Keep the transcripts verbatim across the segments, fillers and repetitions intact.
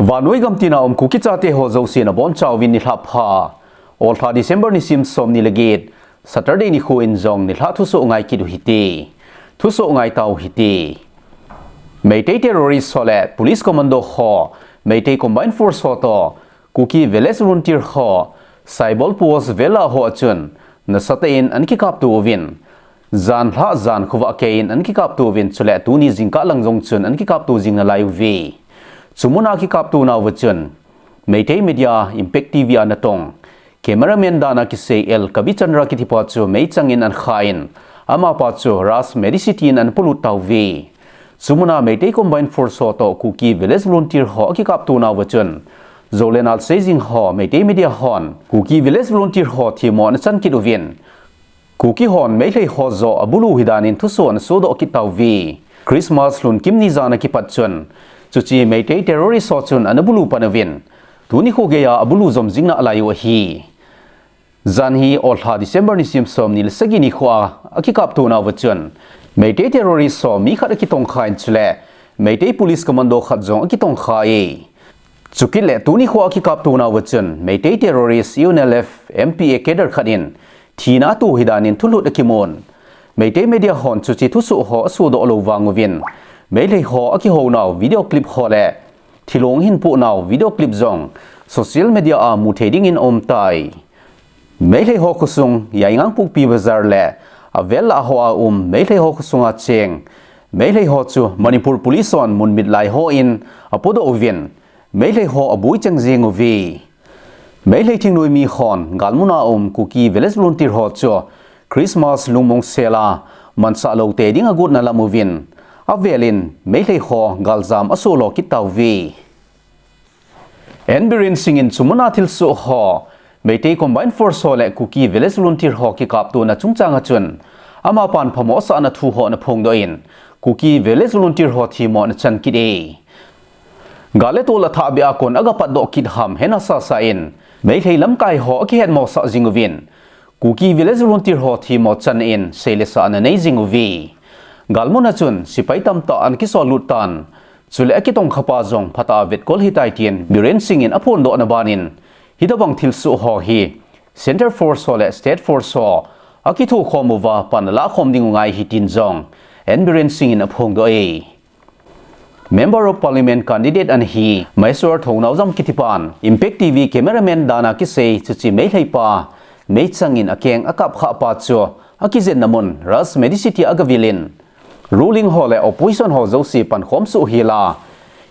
Vannoi gam tina um Kuki chate ho jouse nabonchauvin nilhah pha. Olha December nisim somni le get, Saturday nikho in jong nilhah thusoh ngai kit u hite. Thusoh ngai tau hite. Meitei terrorist ho le police commando ho, Meitei Combined Force ho toh, Kuki Village Volunteer ho, Saibol Post vel a ho a chun, nasatah in ana kikapto uvin. Jan lhah jan khovah keiyin ana kikapto uvin, chule tuni jingkah lang jong chun ana kikapto jing nalai uve. Chu muna kikapto nauva chun, Meitei Media, Impact T V a natong, cameraman dan a kisei L Kabichandra kitipa chu meichang in ana khan, amapa chu Raj Medicity in ana polut tauve. Chu muna Meitei Combined Force ho toh Kuki Village Volunteer ho akikapto nauva chun, jou le nal sei jing ho Meitei Media hon Kuki Village Volunteer ho themmo ana chan kit uvin, Kuki hon Meitei ho joh abulu hidan in thusoh ana sodoh kit tauve. Christmas lhun kim ni jan a kipat chun, chuche Meitei terrorist ho chun ana bulu pan uvin, tuni kho geiya abulu jom jing nalai u ahi. Jan hi olha December nisim somni le sagi nikho a akikapto nauva chun, Meitei terrorist ho mi khat akitongkhan chule Meitei police commando khat jong akitongkhan. Chukit le tuni kho akikapto nauva chun, Meitei terrorist U N L F M P A cadre khat in thina ato hidan in thulhut akimun. Meitei Media hon chuche thusoh ho asodoh lou vang uvin, Meitei ho akihou nau video clip ho le thilong ahin poh nau video clip jong social media a mu thei ding in aum tai. Meitei ho khosung Yaingangpokpi Bazar le avel lah ho a um Meitei ho khosunga cheng Meitei ho chu Manipur Police hon mun mitlai hon apodoh uvin, Meitei ho aboi cheng jing uve. Meitei thingnoimi hon galmun a um Kuki Village Volunteer ho chu Christmas lungmong sel a mansah lou tei ding agot na lam uvin, avel in Meitei ho galjam asoh lo kit tauve. N Biren Singh in chu muna thilsoh ho, Meitei Combined Force ho le Kuki Village Volunteer ho kikaptona chungchang a chun, amapan phamosahna thu ho ana phongdoh in, Kuki Village Volunteer ho themmo ana chan kit e. Gal le tol athah beh a kon aga patdoh kit ham hena sasa in, Meitei lamkai ho akihetmosah jing uvin, Kuki Village Volunteer ho themmo chan in seilesah ana nei jing uve. Galmun a chun sepai tamtah ana kisol lut tan, chule akitongkhapa jong phatah a vetkol hitai tin Biren Singh in aphondohna ban in, hitobang thilsoh ho hi Centre Force ho le State Force ho akithokhom uva pan alahkhom ding u ngai ahi tin jong N Biren Singh in aphongdoh e. Member of Parliament candidate ana hi Maheshwar Thounaojam kitipan, Impact T V cameraman dan a kisei chuche Meitei pa, meichang in akeng akapkhah pa chu akijenna mun Raj Medicity a agavil in, ruling ho le opposition ho jouse pankhom soh hel a,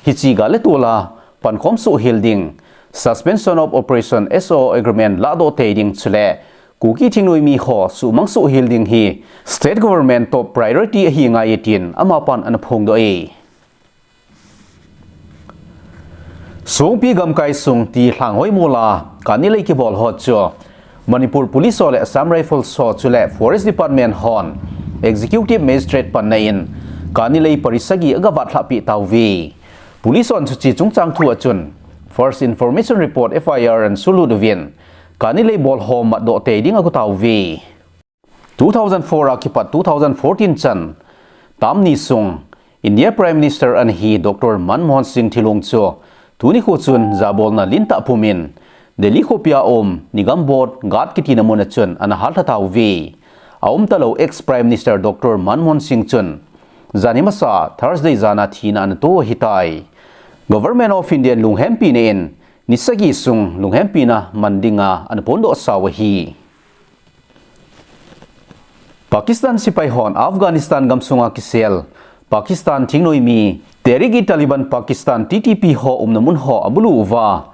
hiche gal le tol a pankhom soh hel ding, Suspension of Operation S O O agreement lahdoh tei ding chule Kuki thingnoimi ho suhmang soh hel ding hi State Government top priority ahi ngai e tin amapan ana phongdoh e. Songpi gamkai sung T. Lhanghoimol a kani lei kibol ho chu Manipur Police ho le Assam Rifles ho chule Forest Department hon Executive Magistrate panna in kani lei pari sagi agavat lhahpeh tauve. Police hon chuche chungchang thu a chun First Information Report, F I R, ana sulut uvin, kani lei bol ho matdoh tei ding ago tauve. Two thousand four a kipat two thousand fourteen chan, tam ni sung, India Prime Minister ana hi Doctor Manmohan Singh thilong chu, tuni kho chun jabolna lentah pum in, Delhi khopi a um, Nigambodh Ghat kitina mun a chun ana hallha tauve. Aumtalou ex Prime Minister Doctor Manmohan Singh chun, janhi masa Thursday jan a thina ana to ahitai. Government of India in lunghempina in, ni sagi sung lunghempina man dinga ana phondoh sau ahi. Pakistan sepai hon Afghanistan gamsunga kisel Pakistan thingnoimi Tehrik-i-Taliban Pakistan, T T P, ho umna mun ho abulu uva,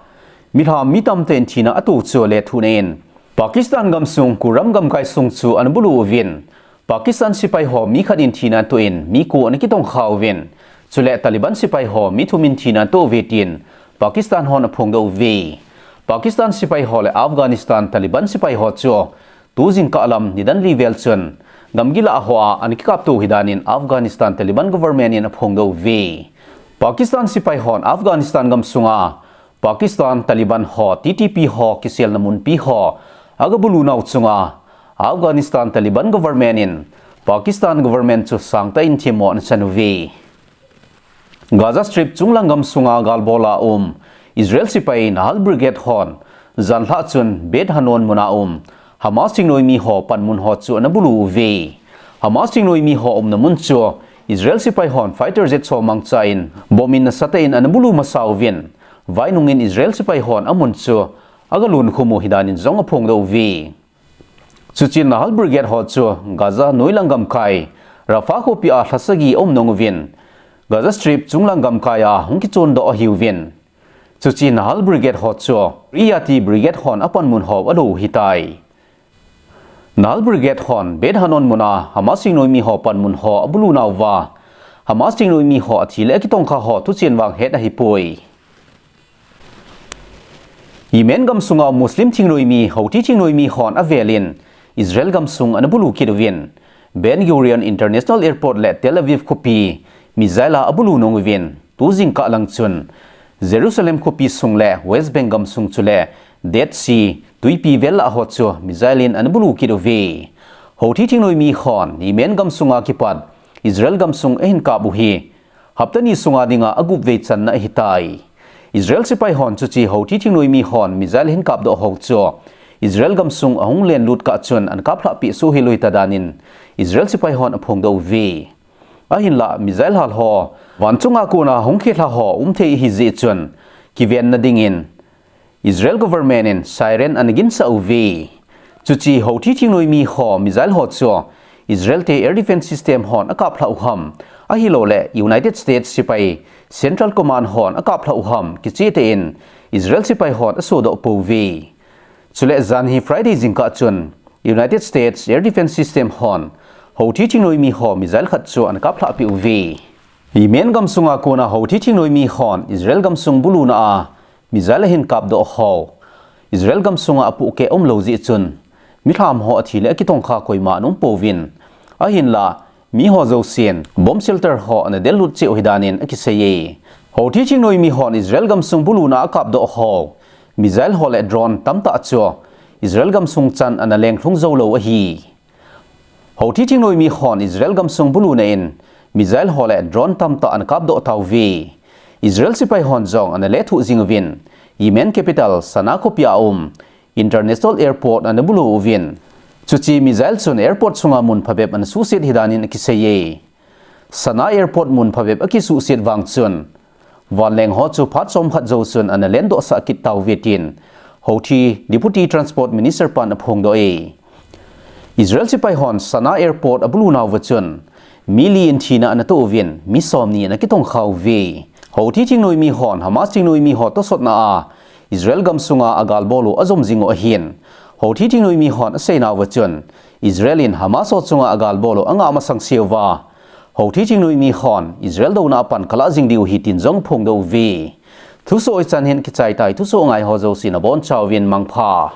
milham mi tamtah in thina ato chu lethuhna in Pakistan gamsung Kuram gamkai sung chu ana bulu uvin, Pakistan sepai ho mi khat in thina ato in mi ko ana kitongkha uvin, chule Taliban sepai ho mi thum in thina ato uve tin Pakistan hon aphongdoh uve. Pakistan sepai ho le Afghanistan Taliban sepai ho chu tu jingkah lam nidan li vel chun gamgi lah hoa ana kikapto ahi dan in Afghanistan Taliban government in aphongdoh uve. Pakistan sepai hon Afghanistan gamsunga Pakistan Taliban ho, T T P ho kiselna munpi ho agabulu nau chunga Afghanistan Taliban government in Pakistan government chu sangtah in themmo ana chan uve. Gaza Strip chunglang gamsunga galbol a um Israel sepai Nahal Brigade hon janhi chun Beit Hanoun muna um Hamas thingnoimi ho panmun ho chu ana bulu uve. Hamas thingnoimi ho umna mun chu Israel sepai hon fighter jet ho mangcha in bomb in nasatah in ana bulu masa uvin, vainungin Israel sepai hon amun chu aga lunkhum u ahi danin jong aphongdoh uve. Chuche Nahal Brigade ho chu Gaza noilang gamkai Rafah khopi a lha sagi aum nung uvin, Gaza Strip chunglang gamkai a hung kichondoh ahiuvin, chuche Nahal Brigade ho chu Riyati Brigade hon apanmun ho alo u ahitai. Nahal Brigade hon Beit Hanoun muna Hamas thingnoimi ho panmun ho abulu nauva, Hamas thingnoimi ho athi le akitongkha ho thuchen vang het ahipoi. Yemen gamsunga Muslim thingnoimi, Houthi thingnoimi hon avelin Israel gamsung ana bulu kit uvin, Ben Gurion International Airport le Tel Aviv khopi missile a abulu nung uvin, tu jingkah lang chun Jerusalem khopi sung le West Bank gamsung chule Dead Sea tuipi vel lah ho chu missile in ana bulu kit uve. Houthi thingnoimi hon Yemen gamsunga kipat Israel gamsung ahin kap u hi hapta ni sunga dinga agup vei channa ahitai. Israel sepai hon chuche Houthi thingnoimi hon missile ahin kapdoh ho chu Israel gamsung ahung lenlut kah chun ana kaplhah peh soh hel u ahitah danin Israel sepai hon aphongdoh uve. Ahinlah missile hal ho van chunga kona hung khelha ho um thei ahi jeh chun kivenna dingin Israel government in siren ana ginsah uve. Chuche Houthi thingnoimi ho missile ho chu Israel te air defense system hon akaplhah u ham, ahilouleh United States sepai Central Command hon akaplhah u ham kicheh tah in Israel sepai hon asodoh pouve. Chule janhi Friday jingkah chun United States air defense system hon Houthi thingnoimi ho missile khat chu ana kaplhah peh uve. Yemen gamsunga kona Houthi thingnoimi hon Israel gamsung buluna a missile ahin kapdoh ho Israel gamsunga apohkeh umlou jeh chun, milham ho athi le akitongkha koima ana um pouvin, ahinlah mi ho jousen bomb shelter ho ana dellut cheh u ahi danin akiseiye. Houthi thingnoimi hon Israel gamsung buluna a akapdoh ho missile ho le drone tamtah chu Israel gamsung chan ana lenglhung joulou ahi. Houthi thingnoimi hon Israel gamsung buluna in missile ho le drone tamtah ana kapdoh tauve. Israel sepai hon jong ana lethuh jing uvin, Yemen capital Sanaa khopi a um International Airport ana bulu uvin, chuche missile chun airport sunga mun phabep ana suhset ahi danin akiseiye. Sanaa Airport mun phabep akisuhset vang chun, vanleng ho chu phat chomkhat jou chun ana lendohsah kit tauve tin Houthi Deputy Transport Minister pan aphongdoh e. Israel sepai hon Sanaa Airport abulu nauva chun mi li in thina ana toh uvin, mi somni ana kitongkha uve. Houthi thingnoimi hon Hamas thingnoimi ho tosotna a Israel gamsunga agalbol u ajom jing u ahin, Houthi thingnoimi hon aseinauva chun Israel in Hamas ho chunga agalbol u angah masang seuva, Houthi thingnoimi hon Israel douna a pan kalah jing diu ahi tin jong aphongdoh uve. Thusoh hichan hin kichai tai, thusoh ngai ho jousen abonchauvin mangpha.